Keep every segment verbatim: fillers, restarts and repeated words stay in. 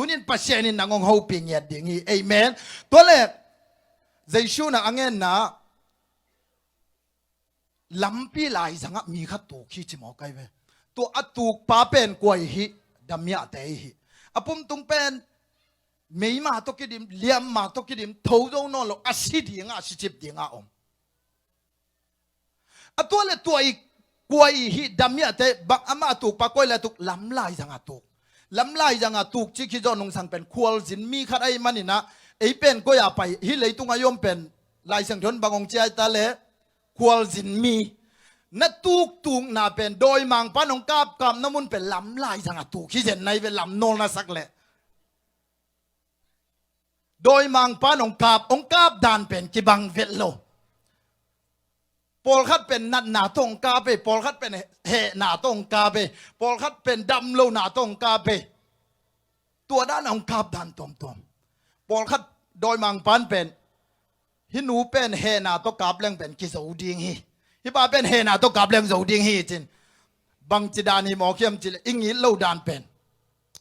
Tunin Pasian in nang hong hopih ngiat ding hi. Amen. Tua le Jesu na a ngenna lampi laizangah mi khat tuk hi ci mawk ai ve. Tua a tukpa pen kua hi? Damiahte hi. A pumtung pen meima tawh kidim, liamma tawh kidim, tho zo nawn lo, a si dingah, a si cip dingah om. A tua le tua i kua i hi? Damiahte. Bang amah a tukpa koi le a tuk? Lam laizangah tuk. Lam laizangah tuk ci khit zawh nungsang pen khualzin mi khat ahih maninah ei pen koi a pai hi? Leitungah i om pen Lai Siangtho in bang hong ci ai ta le khualzin mi. Na tuktukna pen dawimangpa in hong kapkapna mun pen lam laizangah tuk hi zen nai ve, lam nawl na sak leh. Dawimangpa in hong kap, hong kap dan pen kibang vet lo. Pawlkhat pen natna tawh hong kap ei, pawlkhat pen hehna tawh hong kap ei, pawlkhat pen damlohna tawh hong kap ei. Tua dan a hong kap dan tuamtuam. Pawlkhat dawimangpa in pen hih nu pen hehna tawh kap leng pen kizo ding hi. Hih pa pen hehna tawh kap leng zo ding hi cin. Bangci dan hi mawk hiam cih leh i ngit lo dan pen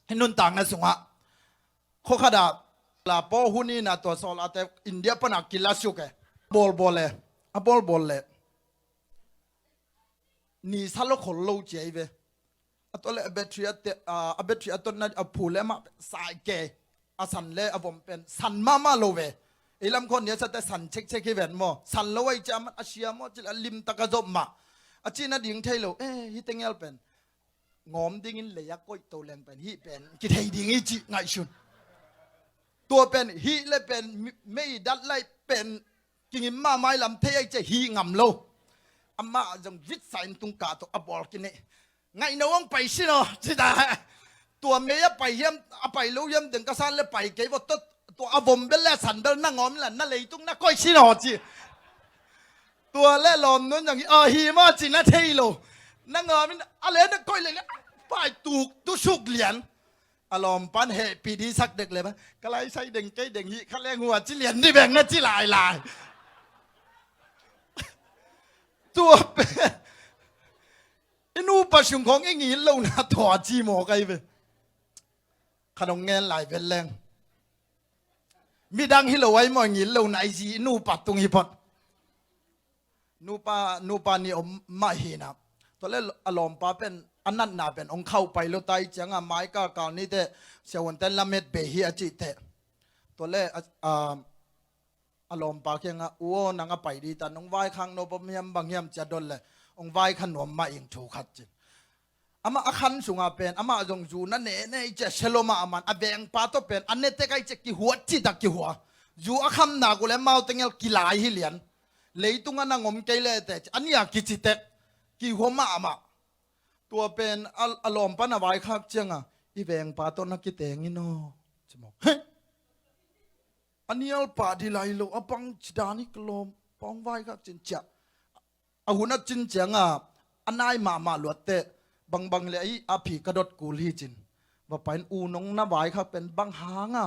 hih nuntakna sungah khuakhat ah la paw hun in a tua sawlate India pan a kila suk e. Bawlbawl e. A bawlbawl le ni sa lo khol lo ci ai ve. A tua le a battery a te, a, a battery a totna a phu le amah sai ke. A san le a vom pen san mahmah lo ve. Ei lam khawng ni a sate san chekchek hi ven maw. San lo ai ci a man a sia maw ci le a limtak a zop mah. A cihna ding thei lo. Eh, hih tengel pen ngawm dingin lei a koih to leng pen hih pen kithei ding hi cih ngaihsun. Tua pen hih le pen mi-, mei dat laih pen kingim mahmah i lam thei ai ci hih ngam lo. Amah zong vitsa in tungka tawh a bawl kinei. Ngaihno hong pai sin aw ci ta. Tua mei a pai hiam, a pai lo hiam deng ka san le pai kei vaw tot. Tua a vom bel le a san bel na ngawm la na leitung na koih sin aw ci. Tua le lawm nun zang hi, a hi ma ci na thei lo. Na ngawm in a le na koih le le pai tuk tu suk lian. A lawmpan hehpih dih sak dek le ba ka lai sai deng kei deng hi kha leng hua ci lian dih beng na ci lailai. Tua pen i nupa sung khawng i ngit lohna thaw a ci mawk ai ve. Khat hong ngen lai vet leng midang hi lo ai maw, i ngit lohna i zi i nupa tung hi phot. Nupa, nupa nih om mah hi na. Tua le a lawmpa pen a natna pen hong khauh pai lo ta i cianga mai kalkal ni teh siahuanten lamet bei hi a cih teh. Tua le a, a, a lawmpa kiangah u aw nang a pai dih ta, nong vaikhak nuam hiam bang hiam ci a dot le hong vaikhak nuam mah ing thu khat cin. Amah a khan sungah pen amah zong zu na neh neh i ci a sia lo mah a man a vengpa tawh pen a ne tek a i ci a kihuat cih tak kihua. Zu a khamnak uh le amau tengel kilai hi lian. Leitungah nang om kei le teh ci a nia kici tek kihua mah amah. Tua pen a, a lawmpa na vaikhak cianga i vengpa tawh na kiteng in aw ci mawk. Heh! A nialpah dih lai lo a bang ci dan hi ka lawmpa hong vaikhak cin ciah. A hun a cin cianga a nai mahmah luatteh bangbang le ahi a phi ka dot kul hi cin. Va pain u nong na vaikhak pen bang hanga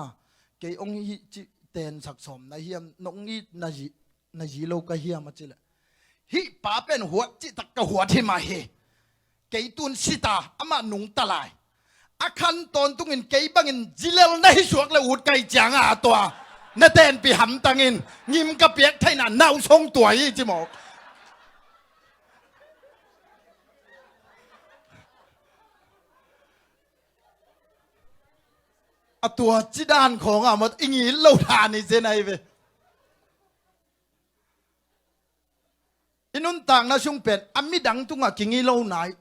kei hong hih cih tensak sawm na hiam, nong it na zi, na zi lo ka hiam a ci le. Hih pa pen huat cih tak ka huat hi mah hi. Kei tun sita amah nungta lai. A khan tawntungin kei bangin zilel na hi suak le ut kai cianga a tua na tenpih hamtangin ngim ka piak theihna nau song tua hi ci mawk. A tua ci dan khawngah mawt i ngit lo dan hi zen ahi ve. I nuntakna sung pen a midang tungah kingi lo nai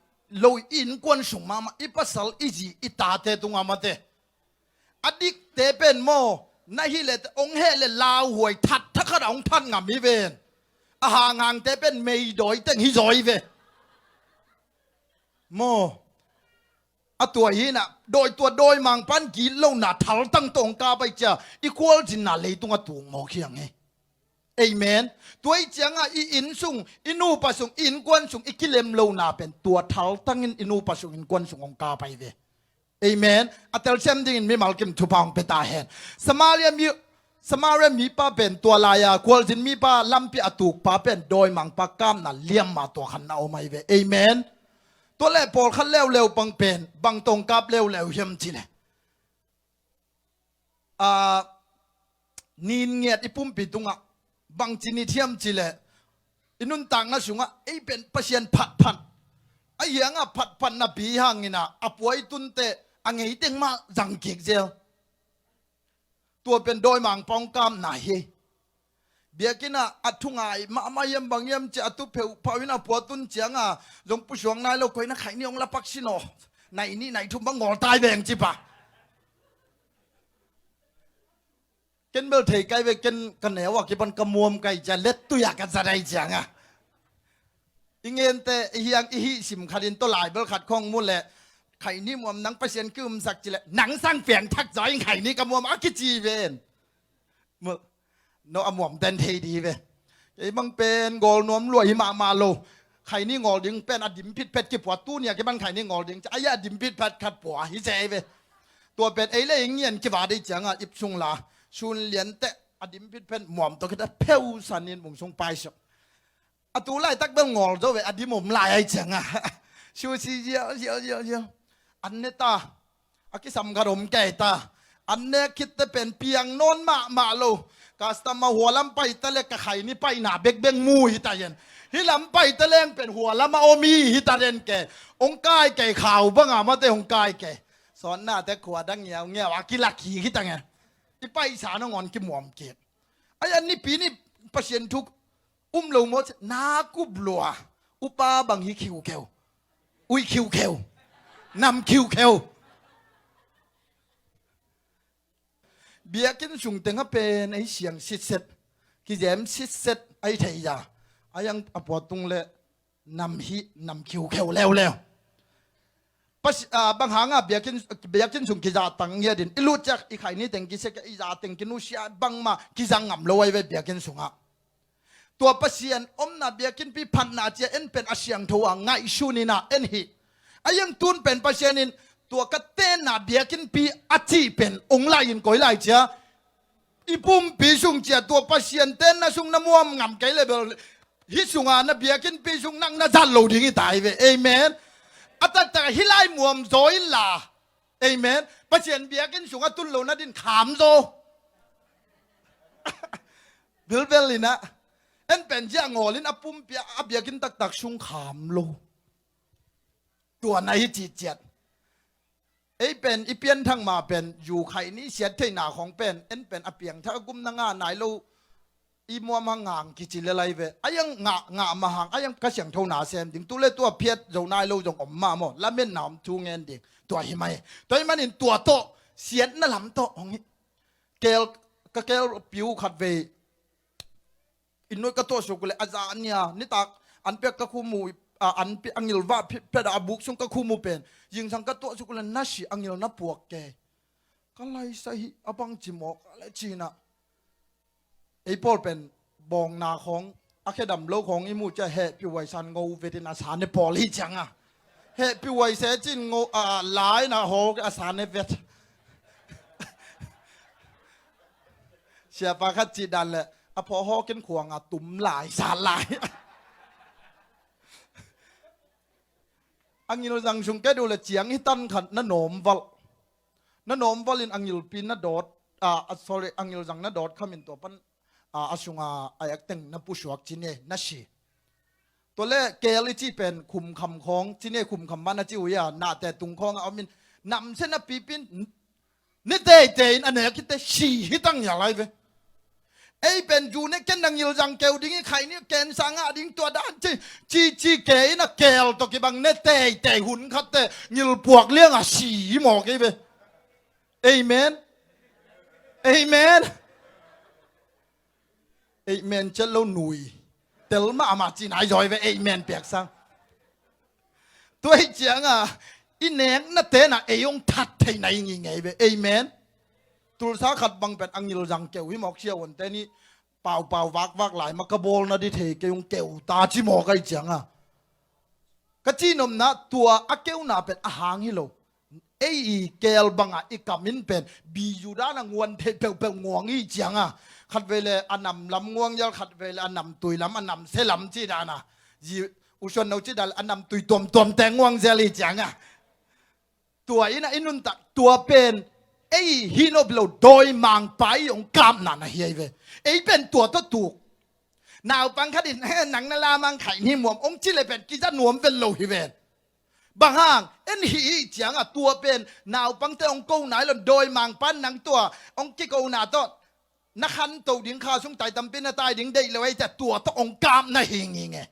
lo i innkuan sung mahmah i pasal i zi i tate tungah mate. A dikte pen maw na hi le ong heh le lauhuai that thakhat a ong that ngam hi ven. A hanghangte pen meidawi teng hi zaw hi ve. Maw. A tua hinah dawi tua dawimangpan git lohna thaltang tawh ong kap ai cia i khualzinna leitung a tung mawk hiang hi. Amen. Tua i cianga i inn sung i nupa sung i innkuan sung i kilem lohna pen tua thaltangin i nupa sung innkuan sung ong kap ai ve. Amen. A telsiam dingin mimal kim thupha ong pia ta hen. Samaria mi Samaria mipa pen tua lai-a khualzin mipa lampi a tukpa pen dawimangpa kapna liamma tua khan na om ahi ve. Amen. Tua le pawlkhat leuleu pang pen bang tawh ong kap leuleu hiam ci le a, nin ngiat i pumpi tungah bangci ni thiam cileh i nuntakna sungah ei pen Pasian phatphat a hiangah phatphat napi hanginah a puai tunte a ngeiteng mah zangkik zel. Tua pen dawimangpa hong kamna hi. Biakinn ah a thungai mahmah hiam bang hiam cia a tu pheuhphauh in a pua tun cianga zong pusuak nai lo, koi na khaih ni hong lapak sin aw. Nai nih nai thum bang ngawl tai veng cipa. Ken bel thei kai ve, ken ka neu a kipan ka muam kai cia let tuia ka zat ai cianga. I ngente i hiang i hih sim khatin tawh laibel khat khong mu leh khaih ni muam nang Pasian kiumsak cileh nang sang piangthak zaw in khaih ni ka muam a kici ven. No a muam den thei di ve. Kei bang pen gawl nuam lua hi mahmah lo. Khaih ni ngawl ding pen a dim phitphet kipua tunia kei bang khaih ni ngawl ding cia a dim phitphet khat pua hi cia ve. Tua pen ei le i ngian kiva dei cianga ip sung la sun liante a dim phitphet muam tawh kita pheu sanin mung sung paisuk. A tu laitak bel ngawl zo ve a dim om lai ai cianga. Susi ziau ziau ziau ziau. An ne ta. A kisam khat om kei ta. An ne khitte pen piang nawn mahmah lo. Customer hualam paita le ka khaih ni paina bekbek mu hita yen. Hi lam paita leng pen hualam a om hi hita den ke. Ong kai kei khau banga mate ong kai kei. Sawnnate khua dang ngiau ngiau a kilak hi hita nge. I paisa nangawn kimuam kik. Ai an nipi ni Pasian thuk um lo maw ci na kup lua. Upa bang hi khiukheu. Ui khiukheu. Nam khiukheu. Biakinn sung tengah pen ei siang sitset. Kizem sitset ai thei ya. Ai ang a puatung le nam hi nam khiukheu leuleu. Bang hanga biakinn sung kizah tang ngiatin i lut ciak i khaih ni teng kisia kia i zah teng kinusia bangmah kizang ngam lo ai ve biakinn sungah. Tua Pasian omna biakinnpi phatna cia en pen a siangtho a ngaihsun inah en hi. A iang tun pen Pasian in tua ka tenna biakinnpi a cih pen ong lai in koi lai cia. I pumpi sung cia tua Pasian tenna sung na muam ngam kei le bel hih sunga na biakinnpi sung nang na zat lo ding hi tai ve. Amen. A taktak hi lai muam zaw in la. Amen. Pasian biakinn sungah tun lo na din kham zaw. Bilbel inah en pen cia ngawlin a pumpi a biakinn taktak sung kham lo. Tua na hi ciciat. Ei pen i pianthak ma pen zu khaih ni siat theihna khong pen en pen a piangthak a gum na ngah nai lo. I muam hangang kici le lai ve a iang ngah ngah ma hang a iang ka siangtho na sem ding tu le tua phiat zo nai lo zong om mah maw lametna om thu ngen ding tua hi mai. Tua hi manin tua tawh siatna lam tawh hong hi. Kel ka kel piu khat vei. Inn nuai ka tuah suk le a zah nia nitak an piak ka khu mu a an pi a ngilvah phet a buk sung ka khu mu pen zingsang ka tuah suk le na si a ngil na puak ke. Ka laisa hi a bang ci mawk a le cina. Ei pawl pen bawngna khawng a khedam lo khawng i mu cia heh piuai san ngo vetin a sa ne pawl hi cianga. Heh piuai se cin ngo a lai na haw a sa ne vet. Siapa khat cih dan le a phawh hawkin khuanga tum lai sa lai. A ngilzang sung kei duh le ciang hi tan khat na nawm valh. Na nawm valhin a ngilpi na dawt a sorry a ngilzang na dawt khamin tua pan a sunga a ekteng na pusuak cine na si. Tua le kel i cih pen khumkham khawng cine khumkham man a ci uh ia nahte tung khawng a omin namse na pipin ni teitei in a nek khite si hi tang ia lai ve. Ei pen zu ne ken na ngilzang keu ding i khaih ni ken sangah ding tua dan ci ci ci ke in a kel tawh kibang ne teitei hun khatte ngilpuak lianga si hi mawk ei ve. Amen. Amen. Amen ciat lo nui tel mahmah cin ai zawi ve amen piaksang. Tuai cianga i nekna tena ei ong that theina i ngingei ve amen. Tulsa khat bang pen a ngilzang keu hi mawk sia uante ni paupau vakvak lai ma ka bawlna di thei kei ong keu ta ci mawk ai cianga. Ka cinomna tua a keuna pen a hang hi lo. Ei i kel banga i kamin pen bi Judah na nguan thei peuhpeuh nguang i cianga khat vei le a nam lam nguang yal khat vei le a nam tui lam a nam se lam ci dana zi usuan no ci dan a nam tui tuamtuam te nguang zel i cianga. Tua ina i nuntak tua pen Ei hi nop lo, dawimangpa i hong kapna na hi ahi ve. Ei pen tua tawh tuk. Naupang khat in, "He, nang na lamang khaih ni muam," hong ci le pen kiza nuam ven lo hi ven. Bang hang, en hi i ciang a tua pen naupangte hong ko nai lo, dawimangpa nang tua hong kikona tawh na khanto ding, kha sung tai tampi na tai ding deih lo ei, tua tawh hong kap na hi nginge.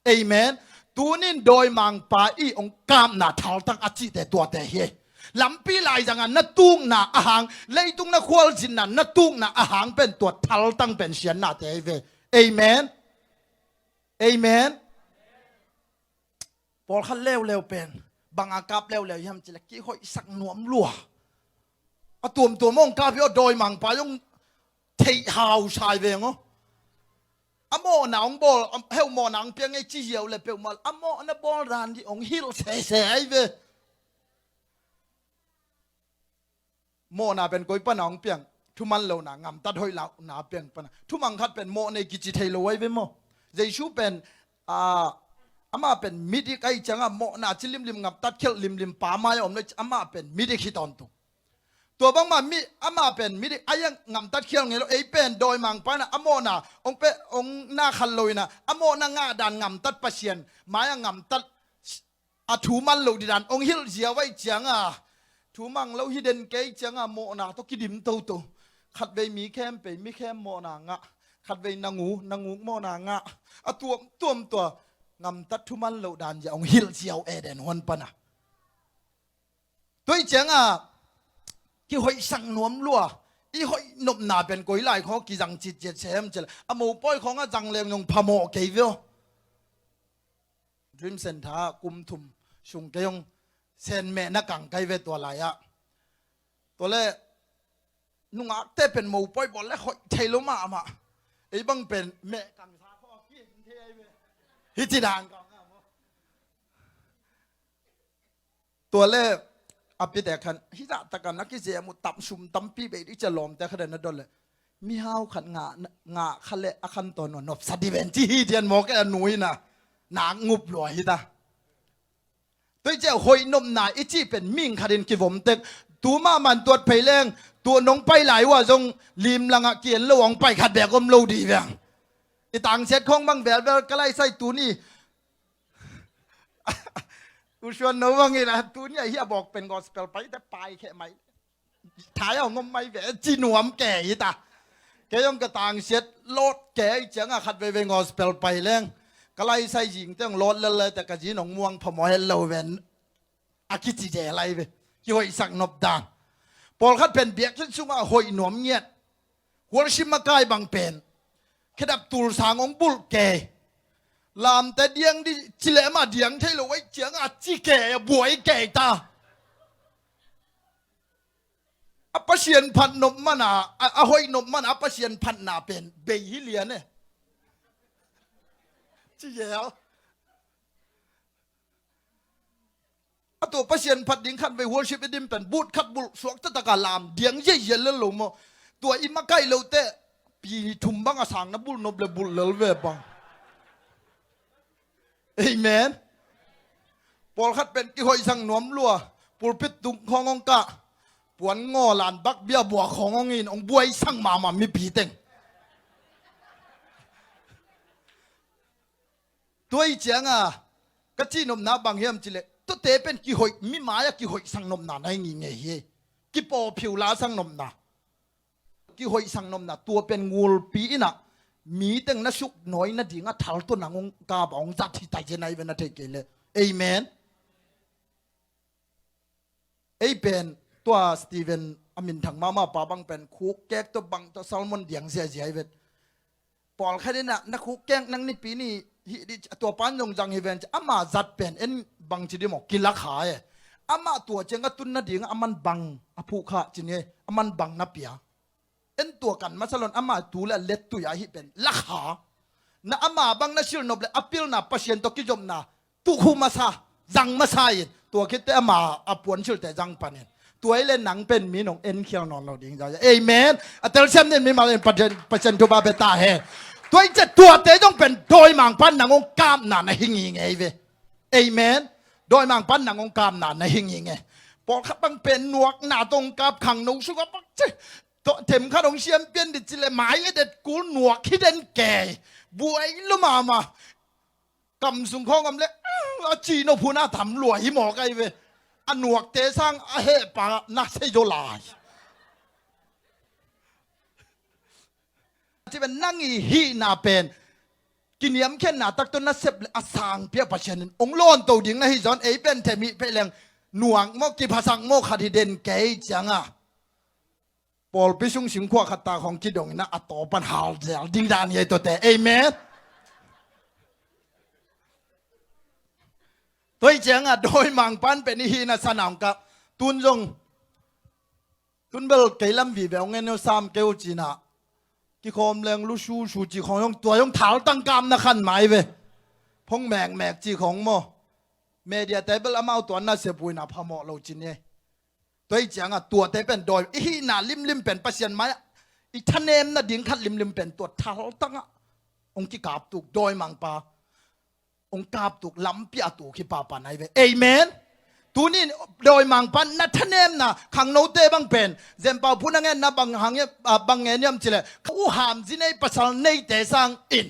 Amen. Tunin dawimangpa i hong kapna thaltang a cihte tuate hi. Lampi laizanga na tukna a hang, leitung na khualzinna na tukna a hang pen tua thaltang pen siannate hi ve. Amen. Amen. Pawlkhat leuleu pen bang a kap leuleu hiam cih leh kihoihsak nuam lua. A tuamtuam hong kap hi aw, dawimangpa hong theih hau sai veng aw. A mawhna hong bawl, a heu mawhna hong piang ei ci hiau le peuhmah a mawhna bawl dan dih hong hilh sese ahi ve. Mawhna pen koi pana hong piang? Thuman lohna, ngamtat hoih lohna piang pana. Thumang khat pen mawh nei kici thei lo ahi ve maw? Jesu pen, ah, amah pen midik ahi cianga mawhna ci limlim, ngamtat khialh limlim pa mai a om lo, amah pen midik hi tawntung. Tua bangmah mi, amah pen midik ahi a ngamtat khial ngei lo, ei pen dawimangpa in a mawhna hong pia, hong na khat lo in a, a mawhna ngah dan ngamtat Pasian mai a ngamtat a thu man loh dih dan hong hilh ziau ahi cianga, thu mang lo hi den kei cianga mawhna tawh kidim toto. Khatvei mi khempei, mi khem mawhna ngah. Khatvei nang u, nang u mawhna ngah. A tuamtuam tua ngamtat thu man loh dan zia hong hilh ziau Eden huan pana. Tua hi cianga kihoihsak nuam lua. I hoih nopna pen koi lai khaw kizang citciat sem cil a mopawi khawngah zang leng zong phamawh kei veo. Dream Center ah kum thum sung kei hong senmehna kang kai ve tua lai-ah. Tua le nungakte pen mopawi bawl le hoih thei lo mahmah. Ei bang pen meh kangsa khaw a kihing thei ahi ve. Hih ci dan kang ah maw. Tua le a pite khan hih zahtakan a kizem uh tam sum tampi bei dih cia lawmte khat na dot le mihau khat ngah, ngah kha le a khan tawn nopsa dih ven ci hi dian mawk e a nu in a nak ngup lua hi ta. Tua hi cia hoih nopna i cih pen ming khat in kivom tek. Tu mahmah in tuat phei leng tu nong pai lai uh ah zong limlangah kian lo hong pai khat bek om lo dih veng. I tangsiat khawng bang velvel ka laisai tuni usuan no bangin a tuni ahi a bawk pen gospel paite pai kheh mai. Thai a hong om mai ve ci nuam ke hi ta. Kei hong ka tangsiat lawt ke hi cianga khat veivei gospel pai leng ka laisai zingte hong lawt lel lai te ka zin hong muang phamawh het lo ven. A kici zel lai ve. Kihoihsak nop dan. Pawlkhat pen biakinn sungah hoih nuam ngiat. Worship makai bang pen khedap tulsang hong bulh kei. Lamte diang di cileh mah diang thei lo aih cianga ci kei a buai kei ta. A Pasian phat nop mana a, a hoih nop mana a Pasian phatna pen bei hi lian e. Ci zel. A tua Pasian phat ding khat vei worship i dim pen but khat bulh suak taktak a lam diang ziazia lel lo maw? Tua i makaih lote pi thum bang a sang na bulh nop le bulh lel ve bang. Amen. Pawlkhat pen kihoihsak nuam lua, pulpit tung khawng hong kah, puan ngaw lan bak bia bua khawng hong in hong buaisang mahmah mipi teng. Tua hi cianga ka cihnopna bang hiam cileh tuate pen kihoih, mi mai-ah kihoihsak nopna na hi ngingei hi. Kipawphiu lasak nopna, kihoihsak nopna tua pen ngulpi inah mi teng na suknawi nadinga thaltun a hong kap a hong zat hi tai cia nai ve na thei kei leh. Amen. Ei pen tua Stephen a minthang mahmah pa bang pen khuk kek tawh bang tawh salmon diang ziazia hi vet. Pawlkhat inah na khuk kek nang nipi ni hih dih tua pan zong zang hi ven ci ama zat pen en bang ci dih maw kilakha e. Amah tua ciang a tun nading a man bang a phuhkha ci ni e, a man bang na pia. En tua kan masa lon ama tu le a lettui ah hih pen lakha. Na ama bang na silnop le a pilna Pasian tawh kizopna tukhu masa, zang masa in tua khitte ama a puan silte zang panin tua ile nang pen mi nong enkhial nawn lo ding zai. Amen. A telsiam nin mi mal in Pasian, Pasian thupha pe ta hen. Tua in cia tuate zong pen dawimangpa nang hong kapna na hi ngingei ve. Amen. Dawimangpa nang hong kapna na hi ngingei. Pawlkhat bang pen nuakna tawh hong kap khangno sungah bang ci. Tawh themkhat hong siam pian dih ci leh mai a det kul nuak hi den kei. Buai lua mahmah. Kam sung khawng om leh a ci nop hun a tam lua hi mawk ai ve. A nuakte sang a hehpa na sei zaw lai. Ci pen nang i hihna pen kiniamkhiatna tak tawh na sep leh a sangpi a Pasian in hong lawnto ding na hi zaw in ei pen them hih pheih leng nuak maw kiphasak maw khat hi den kei ciangah pawlpi sung singkhuah khat tak hong kidong in a tawpan hal zel ding dan hi ei tawte. Amen. Tua hi ciangah dawimangpa'n pen i hihna sana hong kap. Tun zong tun bel kei lam vive hong en uh sam kei uh cinah kikhawm leng lu susu ci khawng zong tua zong thaltang kamna khan mai ve. Phong mekmek ci khawng maw? Media te bel amau tua na sep uh inah phamawh lo ci ni. Tua hi ciangah tuate pen dawi i hihna limlim pen Pasian mai-ah i thanemna ding khat limlim pen tua thaltangah hong kikaptuk dawimangpa hong kaptuk lampi a tuk hi papa nai ve. Amen. Tuni dawimangpa na thanemna khangnote bang pen Zempau phun a ngenna bang hang hiam, ah, bang ngen hiam cileh kha uh hamzi nei pasal neite sang in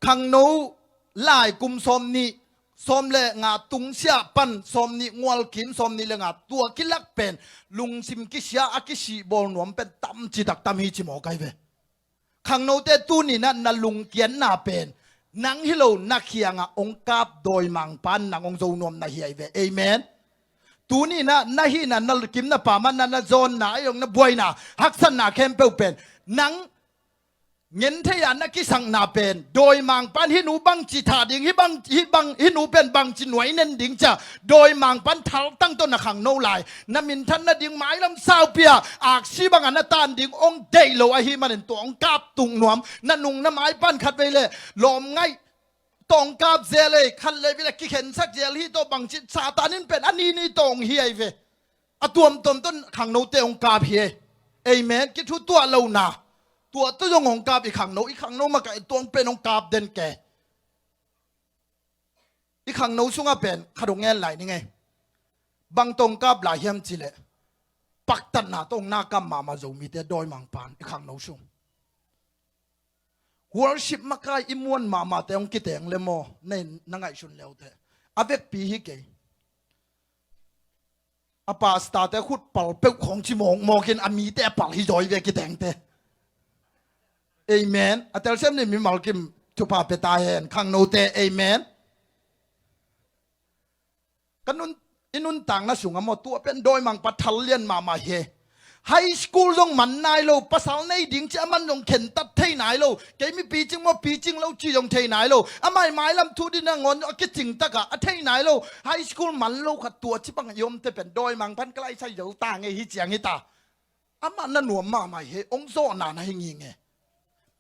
khangno lai kum sawm nih sawm le nga tungsiah pan sawm nih ngual kim sawm nih le nga tua kilak pen lungsim kisia a kisih bawl nuam pen tam citak tam hi ci mawk ai ve. Khangnote tuninah na lungkiatna pen nang hi lo na khiangah hong kap dawimangpa'n nang hong zo nuam na hi ai ve. Amen. Tuninah na hihna na kimna pamahna na zawnna a i hong na buaina haksatna khempeuh pen nang ngen thei-a na kisakna pen dawimangpa'n hih nu bangci tha ding hih bang hih bang hih nu pen bangci nuai nen ding cia dawimangpa'n thaltang tawh na khangno lai na minthan nading mailam saupi-a aksi bangah na tan ding hong deih lo ahih manin tua hong kaptuk nuam na nung na maipa'n khatvei le lawm ngaih tawh hong kap zel ei khat le vei le kikhensak zel hi tawh bangci Satan in pen a nini tawh hong hi ai ve. A tuamtuam tawh khangnote hong kap hi ei. Amen. Kithutuah lohna tua tawh zong hong kap i khangno i khangno makaih tuang pen hong kap den ke. I khangno sungah pen khat hong ngen lai ning ei. Bang tawh hong kap lai hiam cileh paktatna tawh hong na kam mahmah Zomite dawimangpa'n i khangno sung worship makai i muan mahmahte hong kiteng le maw na ngaihsun leute a vekpi hi kei. A pastorte khut pal peuh khawng ci mawkmawk in a mite a pal hi zaw hi ve kitengte. Amen. A telsiam ni mimal kim thupha pia ta hen khangnote. Amen. Ka nun i nuntakna sungah maw tua pen dawimangpa thal lian mahmah hi. High school zong man nai lo pasal nei ding ci a man zong khentat thei nai lo kei mi picing maw picing lo ci zong thei nai lo amai mailam thu dina ngawn a kicing takah a thei nai lo high school man lo khat tua ci bang i omte pen dawimangpa'n ka laisai zo ta ngei hi ciang hi ta. Amah na nuam mahmah hi hong zawhna na hi nginge.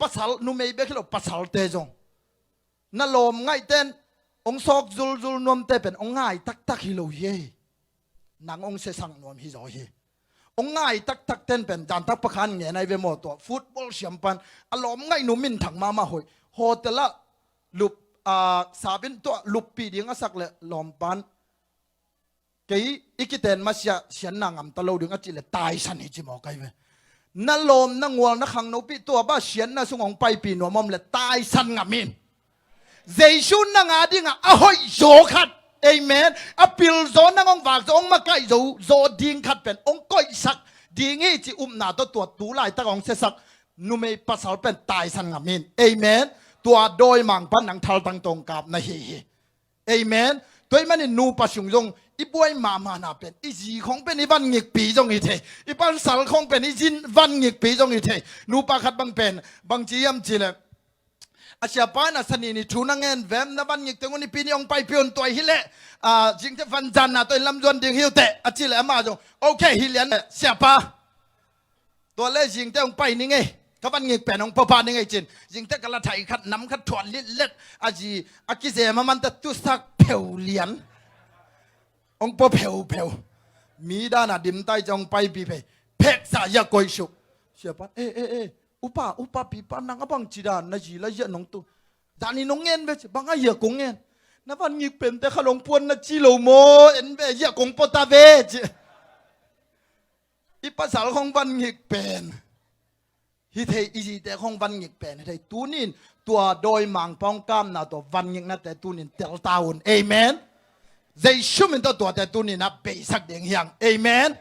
Pasal numei bek hi lo pasalte zong na lawm ngaihten hong sawk zulzul nuamte pen hong ngai taktak hi lo hi ei. Nang hong siasak nuam hi zaw hi. Hong ngai taktak ten pen dantak pakhan ngen ai ve maw tua football siampan a lawm ngaih nu minthang mahmah hoih hotel ah lup a sabin tuah luppi ding a sak le lawmpan kei i kiten masiah sianna ngamta lo ding a cih le taisan hi ci mawk ai ve. Na lawm na ngual na khangnopih tua bah sianna sung hong paipih nuam om le taisan ngam in. Jesu nang a dingah a hoih zaw khat. Amen. A pil zaw nang hong vak zaw hong makaih zo zaw ding khat pen hong koihsak ding hi ci upna tawh tua tu laitak hong siasak numei pasal pen taisan ngam in. Amen. Tua dawimangpa nang thaltang tawh hong kap na hi hi. Amen. Tua ahih manin nupa sung zong i buai mahmahna pen i zi khong pen i van ngikpi zong hi thei. I pansal khong pen i zin van ngikpi zong hi thei. Nupa khat bang pen bang ci hiam cih leh a siapa in a sani ni thu na ngen vem na van ngik teng un i pi ni hong paipih un tua hi leh a zingte van zanna tawh in lamzuan ding hi uh teh a cih leh amah zong okay hi lian leh siapa. Tua le zingte hong pai ning ei. Ka van ngik pen hong papa ning ei cin zingte ka la thai khat nam khat thuat litlet a zi a kizem a mante tusak pheu lian. Hong pa pheupheu mi dana dimtai ca hong paipi phei pheksa ia koihsuk. Siapa e e e upa upa pipa nang a bang ci dan na zi la ia nong tu. Zani nong ngen ve ci bang a ia kong ngen. Na van ngik pente kha long puan na ci lo maw, en ve, ziah kong pua ta ve ci. I pasal khong van ngik pen hi thei, i zite khong van ngik pen hi thei. Tunin tua dawimangpa hong kamna tua van ngiknate tunin tel ta un. Amen. Jesu min tawh tuate tunin a beisak ding hi hang. Amen.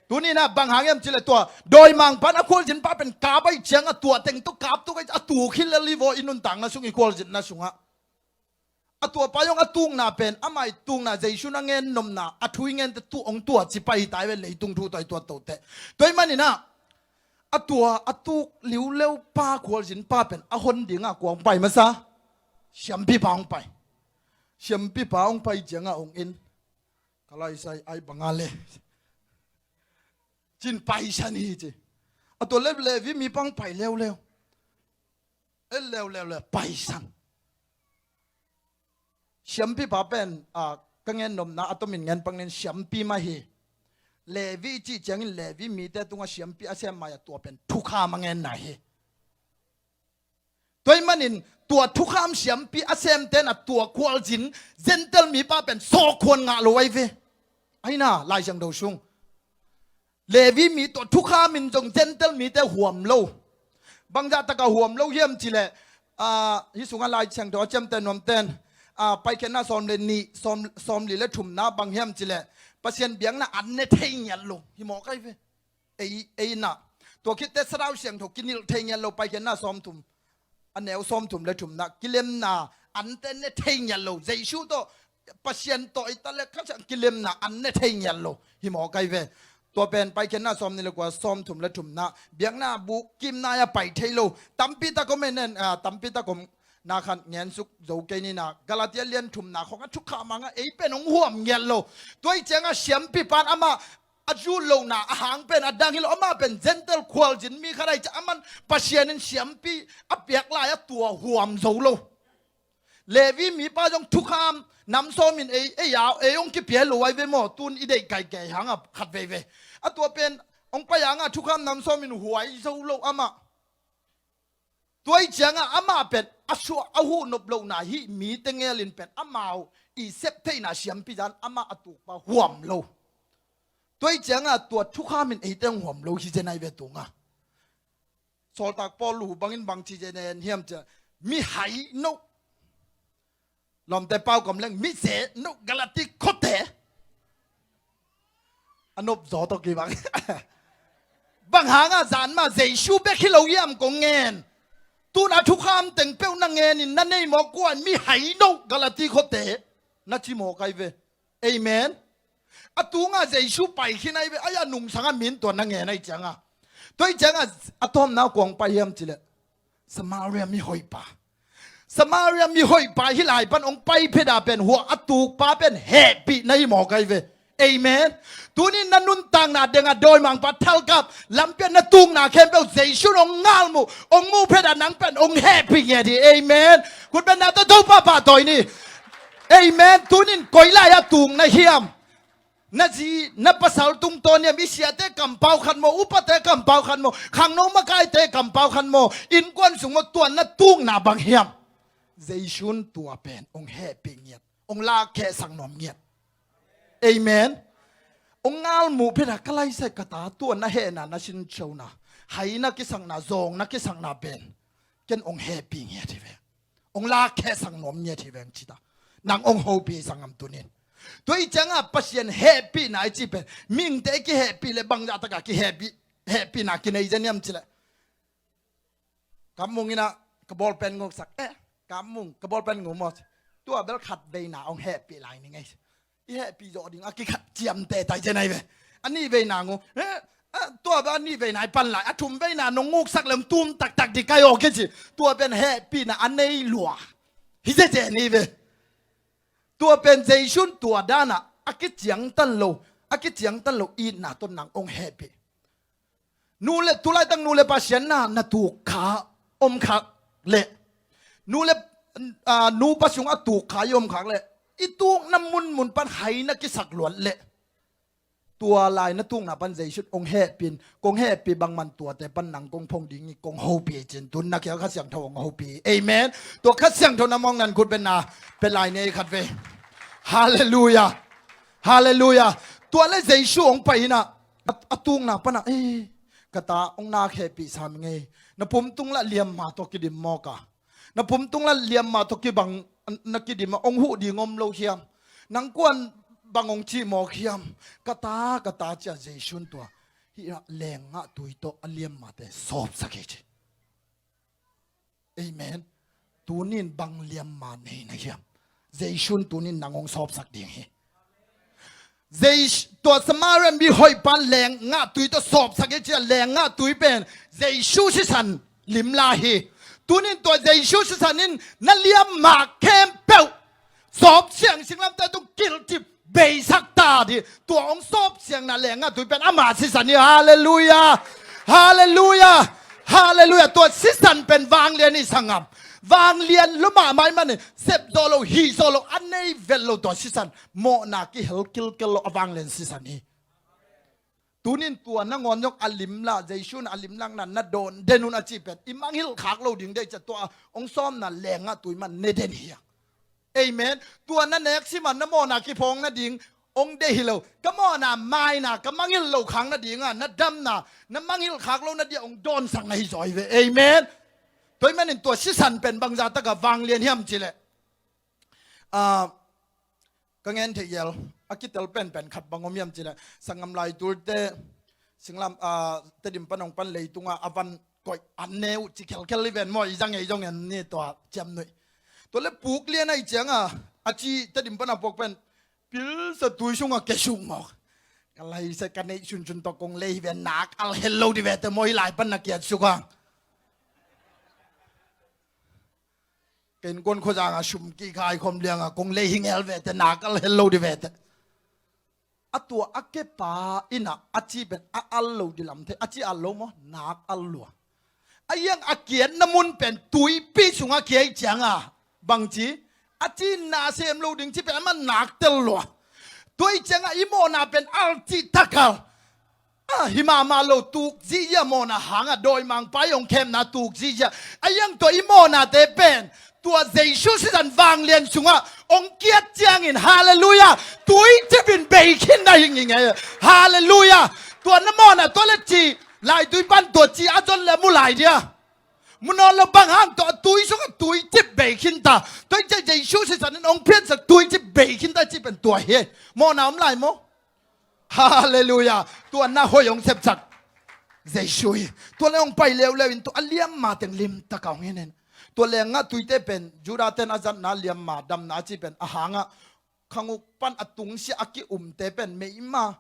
Tunin a bang hang hiam cileh tua dawimangpa in a khualzinpa pen kap ahih ciangah tua teng tawh kap tuk ahih, a tuk hi lel hi vaw i nuntakna sung, i khualzinna sungah. A tuapa zong a tukna pen, amah i tukna, Jesu na ngen nopna, a thu i ngente tu hong tua ci pai hi ta hi ve, leitung thu tawh i tuat tote. Tua ahih maninah a tua a tuk liuleu pa, khualzinpa pen a hon dingah kua hong pai masa? Siampipa hong pai. Siampipa hong pai ciangah hong in, ka laisai ai banga le cin paisan hi ci. A tua le Levi mipa hong pai leuleu. E leuleu le paisan. Siampipa pen, a, ka ngen nopna a tomin ngen pangin siampi mah hi. Levi cih ciangin Levi mite tungah siampi a sem mai-ah tua pen thukham a ngenna hi. Tua ahih manin tua thukham siampi a semte na tua khualzin Gentile mipa pen sawkhuan ngah lo ahi ve. Ahi na, Lai Siangtho sung Levi mi tua thukham in zong Gentile mite huam lo. Bangzah takah huam lo hiam cileh, ah, hih sungah Lai Siangtho a ciamteh nuamten, ah, Paikhiatna sawm le nih, sawm, sawmli le thumna bang hiam cileh, Pasian biakna an ne thei ngiat lo hi mawk ahi ve. Ei, ei na. Tua khitte Sathau Siangtho kinilh thei ngiat lo, Paikhiatna sawmthum, a neu sawmthum le thumna, kilemna ante ne thei ngiat lo. Jesu tawh, Pasian tawh i ta le kha ciang kilemna an ne thei ngiat lo hi mawk ahi ve. Tua pen Paikhiatna sawmnih le kua, sawmthum le thumna, biakna buk kimna-ah pai thei lo. Tampi tak om en en, ah, tampi tak om na khan ngensuk zo kei ni na. Galatia lian thumna khong a thukham hangah ei pen hong huam ngiat lo. Tua ahih ciangah siampipa in amah a zut lohna a hang pen a dang hi lo, amah pen Gentile khualzin mi khat ahi ciah, aman Pasian in siampi a piak lai-ah tua huam zo lo. Levi mipa zong thukham nam sawmin ei, ei a, ei hong kipia lo ahi ve maw, tun i deih kaikai hangah khat veivei. A tua pen hong pai hangah thukham nam sawmin huai zo lo amah. Tua ahih ciangah amah pen a suah a huh nop lohna hih mite ngelin pen amau i sep theihna siampi zan amah a tukpa huam lo. Tua ahih ciangah tua thukham in eite hong huam lo hi zen ahi ve tungah. Sawltak Paul uh bangin bang ci zen en hiam ciah, mi hai no. Lawmte pau kam leng, mi ze no, Galati khuate. A nop zaw tawh kibang. Bang hangah zan mah Jesu bek hi lo hiam kong ngen? Tun a thukham teng peuh na ngenin na nei mawk kua in mi hai no, Galati khuate, na ci mawk ahi ve. Amen. A tungah Jesu pai khin ahi ve, ai a nungsangah min tua na ngen ahi ciangah. Tua ahih ciangah a tawpna kua hong pai hiam cileh, Samaria mihoihpa. Samaria mihoihpa hih lai pan hong pai phet a pen hua a tukpa pen hehpihna hi mawk ahi ve. Amen. Tunin na nuntakna dengah dawimangpa thalkap lampi-ah na tukna khempeuh Jesu in hong ngalmuh, hong muh phet a nang pen hong hehpih ngiat hi. Amen. Khut beng na tawh Topa pahtawi ni. Amen. Tunin koi lai-ah tuk na hiam? Na zi, na pasal tungtawn hiam? I siate kampau khat maw, upate kampau khat maw, khangno makaite kampau khat maw, innkuan sung maw, tua na tukna bang hiam? Jesu in tua pen hong hehpih ngiat, hong lakkhehsak nuam ngiat. Amen. Hong ngalmuh phet a ka laisai ka ta tua na hehna, na sinsona, hai na kisakna, zawng na kisakna pen ken hong hehpih ngiat hi ve. Hong lakkhehsak nuam ngiat hi veng cita. Nang hong hopih sang am tunin. Tua ahih ciangah Pasian hehpihna i cih pen mihingte i kihehpih le bangzah takah kihehpih, hehpihna kinei zen hiam cileh, Kam Mung innah ka bawlpen nguksak, eh, Kam Mung, ka bawlpen nguk maw? Tua bel khat veina hong hehpih lai ning ei. I hehpih zawh ding a kikhat ciamteh tai zen ahi ve. A nih veina nguk, eh, eh, tua bel a nih veina i pan lai, a thum veina nong nguksak lem tum taktak ding kai aw kici. Tua pen hehpihna a nei lua hi zen zen hi ve. Tua pen Jesu in tua danah a kiciangtan lo, a kiciangtan lo itna tawh nang hong hehpih. Nu le, tulaitak nu le pa siatna na tuk kha om khak leh, nu le, ah, nupa sungah tuk kha i om khak leh, i tukna munmun pan hai na kisak luat leh, Tua lai na tukna pan Jesu in hong hehpih in, kong hehpih bangman tuate pan nang kong phong ding hi, kong hopih hi ci-in tun na kiang Kha Siangtho hong hopih hi. Amen. Tua Kha Siangtho na mawng nan khut beng na, pia lai ni ei khat vei. Halleluiah. Halleluiah. Tua leh Jesu hong pai in ah, a, a tukna pan ah, "Ei, ka ta, hong nak hehpih sam ing ei. Na pum tung lah liamma tawh kidim mawk a. Na pum tung lah liamma tawh kibang, na kidim a, hong huh ding om lo hiam? Nang kuan bang hong cih mawk hiam? Ka ta, ka ta," ci-a Jesu in tua hih ah leenggah tui tawh a liammate sawpsak hi ci. Amen. Tuni in bang liamma nei na hiam? Jesu in tuni in nang hong sawpsak ding hi. Jesu, tua Samaria mi hoih pan leenggah tui tawh sawpsak hi ci-a, leenggah tui pen Jesu sisan lim lai hi. Tuni in tua Jesu sisan in na liamma khempeuh sawp siang, singlamteh tung kilcip beisak ta ding. Tua hong sawp siangna leenggah tui pen ama sisan hi. Halleluiah. Halleluiah. Halleluiah. Tua sisan pen vanglian hi, sanggam. Vanglian lua mahmah ahih manin sep zawh lo, hih zawh lo, a nei vet lo tua sisan. Mawhna kihel kilkel lo a vanglian sisan hi. Tuni in tua nangawn zong a limlak, Jesu in a limlakna na dawn den un a cih pen i mangngilh khak lo ding deih ciang tua hong sawpna leenggah tui mah ne den hi a. Amen. Tua na nek sim a na mawhna kiphawng nading hong deih hi lo. Ka mawhna maina, ka mangngilh loh khak nading a, na damna, na mangngilh khak lo nading a hong dawnsak na hi zaw hi ve. Amen. Tua ahih manin tua sisan pen bangzah tak a vanglian hiam cih leh, ah, ka ngen theih hial a kitel penpen khat bang om hiam cih leh, sanggam, lai tulte singlam, ah, Tedim pan hong pan leitung a a van koih an ne uh ci khelkhel hi ven maw, i za ngei zong en ni tua ciamnuih. Tua leh puk lian ahih ciang a, a ci Tedim pan a puak pen pilsa tui sung a kia suk mawk. Ka laisa ka neih sunsun tawh kong lei hi ve, nak al hel lo ding ve teh maw, hih lai pan na kiat suk a. Ka innkuan khuazang a sum kihkhai khawm liang a kong lei hi ngel ve teh, nak al hel lo ding ve teh. A tua a kepa in ah a ci pen a al lo ding lam thei, a ci al lo maw, nak al lua. A hiang a kiatna mun pen tuipi sungah kia ahih ciang a, bangci, a ci na sem lo ding ci pen a man nak tel lua. Tua ahih ciang a i mawhna pen al cih tak a, a, hi mahmah lo, tuk zihziah mawhna hang a, dawimangpa i hong khemna tuk zihziah. A hiang tua i mawhnate pen tua Jesu sisan vanglian sungah hong kiat ciangin, halleluiah, tuicip in bei khin na hi ngei. Halleluiah. Tua na mawhna tua leh ci, lai tui pan tua ci a zon leh mu lai dia. Mu nawn lo, bang hang, tua tui sungah tuicip bei khin ta. Tua ahih ciang Jesu sisan in hong piansak tuicip bei khin ta cih pen tua hi. Mawhna om lai maw? Halleluiah. Tua na hoih hong sepsak Jesu hi. Tua leh hong pai leuleu in tua a liamma teng limtak a hong hi in. Tua leenggah tuite pen Judah ten a zatna liamma damna a ci pen a hang a, khanguk pan a tungsiah a ki-umte pen meima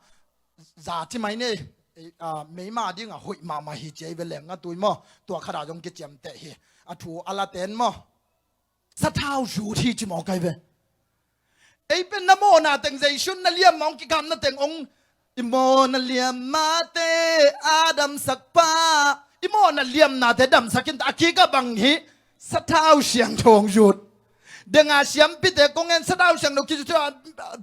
za ci mai ni. Ei, a, meima ding a hoih mahmah hi ci ei ve, leenggah tui maw. Tua khat a zong kiciamteh hi. A thu a laten maw, sathau zut hi ci mawk ai ve. Ei pen na mawhna teng Jesu in na liamma hong kikamna teng hong, i mawhna liammate a damsak pa, i mawhna liamnate damsak khin ta, a kik a bang hi, sathau siangtho hong zut. Deng a siampite kong en, sathau siangtho kizut a,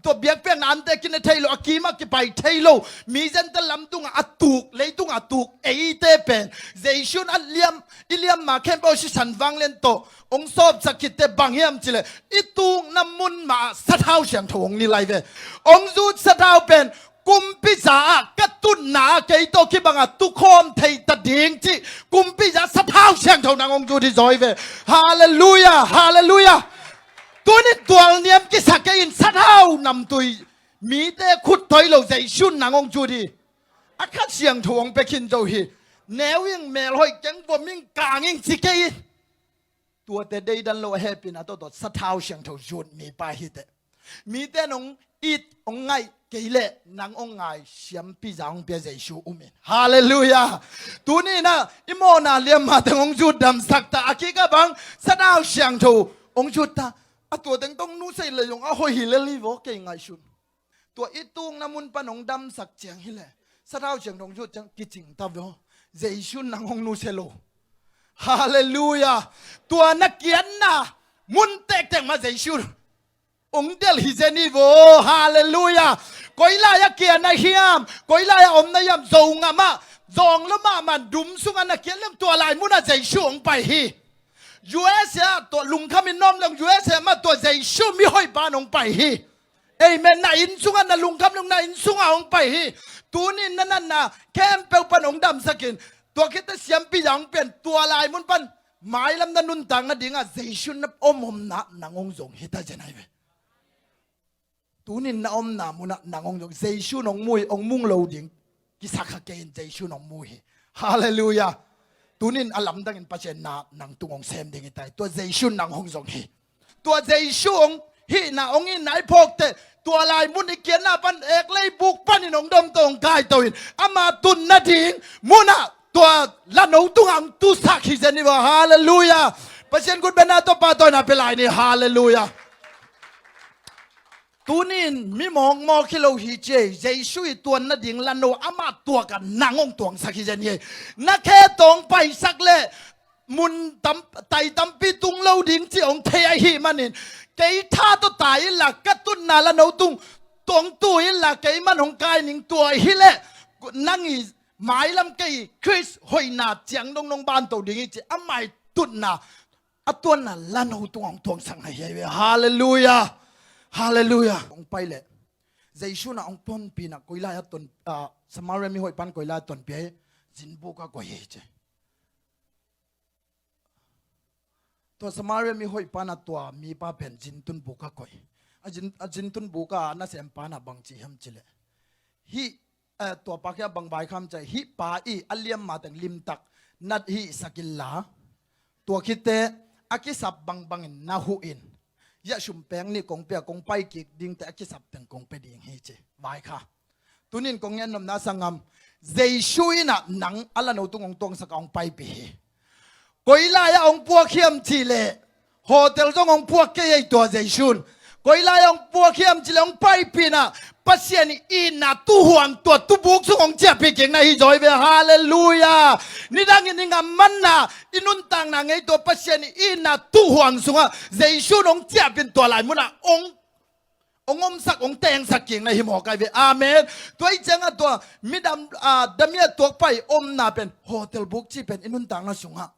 tua biakpiakna ante kine thei lo, a kim a kipai thei lo, mi zente lam tungah a tuk, leitung a tuk eite pen Jesu in a liam, i liamma khempeuh sisan vanglian tawh hong sawpsak khit teh bang hiam cih leh, i tukna mun mah ah sathau siangtho hong nih lai ve. Hong zut sathau pen kumpiza ah ka tutna ah kei tawh kibang a tukhawm thei ta ding cih kumpiza sathau siangtho nang hong zut hi zaw hi ve. Halleluiah, halleluiah. Tuni in tualniam kisa kei in, sathau namtui, mite khut toi lo Jesu in nang hong zut hi. A Kha Siangtho hong pia khin zo hi. Neu ing, mel hoih keng, vom ing, kang ing ci kei in. Tuate deidan lo a hehpihna tawh tawh sathau siangtho zut mipa hi teh. Mite in hong it, hong ngaih kei leh nang hong ngai siampiza hong pia Jesu um in. Halleluiah. Tuni in ah i mawhna liamma teng hong zut damsak ta, a kik a bang sathau siangtho hong zut ta. A tua teng tawh hong nusia leh zong a hoih hi lel hi vaw, kei ngaihsun. Tua i tukna mun pan hong damsak ciang hi leh, sathau siangtho hong zut ciang kicing ta vaw. Jesu in nang hong nusia lo. Halleluiah. Tua na kiatna mun tektek mah Jesu in hong delh hi zen hi vaw. Halleluiah. Koi lai-ah kia na hiam, koi lai-ah om na hiam, Zo ngam ah, zawng lua mahmah dum sungah na kia lem, tua lai munah Jesu hong pai hi. U S A ah tua lungkham in na om leng, U S A mah tua Jesu mihoih pan hong pai hi. Amen. Na inn sungah, na lungkham leng na inn sungah hong pai hi. Tunin na natna khempeuh pan hong damsak in, tua khit teh siampi hong pian, tua lai mun pan mailam na nuntak nadingah Jesu na om omna nang hong zong hi ta zen ahi ve. Tunin na omna munah nang hong zong, Jesu nong mu hi, hong mung lo ding kisak kha kei in, Jesu nong mu hi. Halleluiah. Tunin a lamdangin Pasian na nang tung hong sem ding hi ta hi. Tua Jesu nang hong zong hi. Tua Jesu hong hihna, hong itna i phawk teh, tua lai mun i kiatna pan, ek lei buk panin hong dong tawh hong kaito in, ama tun nading munah tua lano tungah hong tusak hi zen hi va. Halleluiah. Pasian khut bengna tawh pahtawina pia lai ni. Halleluiah. Tunin mi mawkmawk hi lo hi ci ei. Jesu i tuan nading lano amah tuakah nang hong tuangsak hi zen hi. Na khe tawh hong paisak leh mun tam, tai tampi tung lo ding cih hong thei ahih manin, kei tha tawh tai inla, ka tutna lano tung tawh hong tu inla, kei man hong kai ning, tua hi leh nang i mailam, kei Khrist hoihna ciang dong nong banto ding hi ci, amah i tutna, a tuanna lano tungah hong tuangsak na hi ahi ve. Halleluiah. Halleluiah. Hong pai leh Jesu na hong tonpih na, koi lai-ah ton, ah, Samaria mihoih pan koi lai-ah tonpih hi, zinbuk ah koih hi ci. Tua Samaria mihoih pana tua mipa pen zintun buk ah koih. A zin, a zintun buk ah a nasempa na bang ci hiam ci leh, hih, eh, tua pa kia bang vaikhak hiam ci leh, hih pa i a liamma teng limtak na hihsak inla, tua khit teh a kisap bangbangin na huh in, hiah sum pek nih kong pia, kong pai kik ding teh a kisap teng kong pia ding hi ci vaikhak. Tunin kong ngen nopna, sanggam, Jesu in ah nang a lano tung hong tuangsak a hong paipih hi. Koi lai-ah hong puak hiam cih leh, hotel zong hong puak kei ei tua Jesu in. Koi lai-ah hong puak hiam cih leh hong paipih in ah, Pasian i itna tuhuang tua tubuk sung hong ciahpih kik na hi zaw hi ve. Halleluiah. Nidangin i ngam manna, i nuntakna ngei tua Pasian i itna tuhuang sungah Jesu in hong ciahpih in, tua lai munah hong hong omsak, hong tengsak kik na hi mawk ahi ve. Amen. Tua i ciangah tua midam, ah, damia tuak pai omna pen, hotel buk cih pen i nuntakna sungah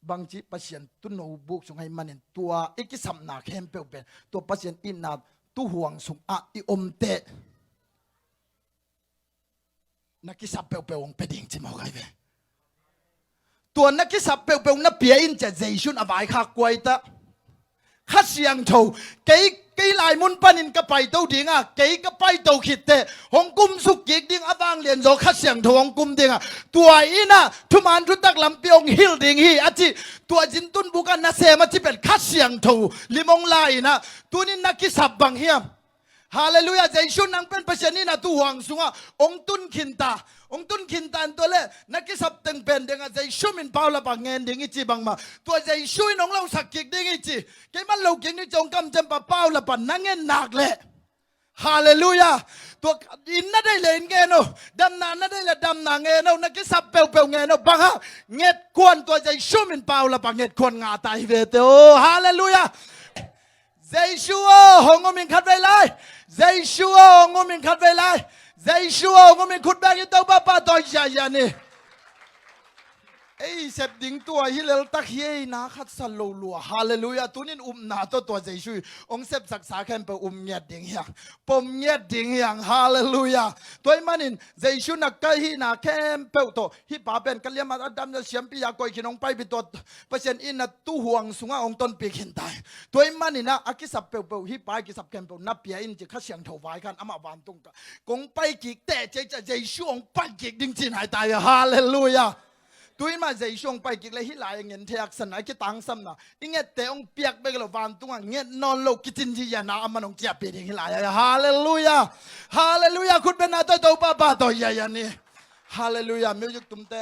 bangci, Pasian tuuno buk sung ahih manin, tua i kisapna khempeuh pen tua Pasian itna tuhuang sungah i om teh, na kisap peuhpeuh hong pia ding ci mawk ahi ve. Tua na kisap peuhpeuh na pia in ci a, Jesu in a vaikhak kuaita. Kha Siangtho, kei, kei lai mun panin ka paito ding a, kei ka paito khit teh hong kumsuk kik ding a, vanglian zaw Kha Siangtho hong kum ding a, tua in ah thuman thutak lampi hong hilh ding hi a ci. Tua zintun buk ah nasem a ci pen Kha Siangtho lim hong la in ah, tunin na kisap bang hiam? Halleluiah. Jesu nang pen Pasian itna tuhuang sungah hong tun khin ta. Hong tun khin ta in, tua leh na kisap teng pen dingah Jesu min paulap a ngen ding i ci bangmah, tua Jesu in hong losak kik ding i ci, kei man lo kik ni ci hong kamciam pah paulap a na ngen nak leh. Halleluiah. Tua inn na deih leh inn ngen o, damna na deih leh damna ngen o, na kisap peuhpeuh ngen o. Bang hang? Nget kuan, tua Jesu min paulap a nget kuan ngah ta hi ve teh o. Halleluiah. Jesu aw, hong um in khatvei lai. Jesu aw, hong um in khatvei lai. Jesu aw, hong um in, khut beng in Topa pahtawi ziahziah ni. Ei sep ding tua hi leltak hi ei, na khat sa lo lua. Halleluiah. Tunin upna tawh tua Jesu hong sepsaksa khempeuh um ngiat ding hi hang. Pom ngiat ding hi hang. Halleluiah. Tua ahih manin Jesu na ka hihna khempeuh tawh, hih pa pen ka liam a, a dam a, siampi a koih khin hong paipih, tua Pasian itna tuhuang sungah hong tonpih khin ta hi. Tua ahih manin ah a kisap peuhpeuh, hih pa i kisap khempeuh na pia in ci, Kha Siangtho vaikhak in amah vantung ka, kong pai kik teh ci a, Jesu hong pai kik ding ci nai ta hi. Halleluiah. Tua ahih manin Jesu hong pai kik leh hih lai a ngen thei, a kisa na, a kitangsamna, i ngette hong piak bek lo, vantungah nget nawn lo kicin ziahziahna a man hong ciahpih ding hi lai a. Halleluiah. Halleluiah. Khut bengna tawh Topa pahtawi ziahziah ni. Halleluiah. Music tumte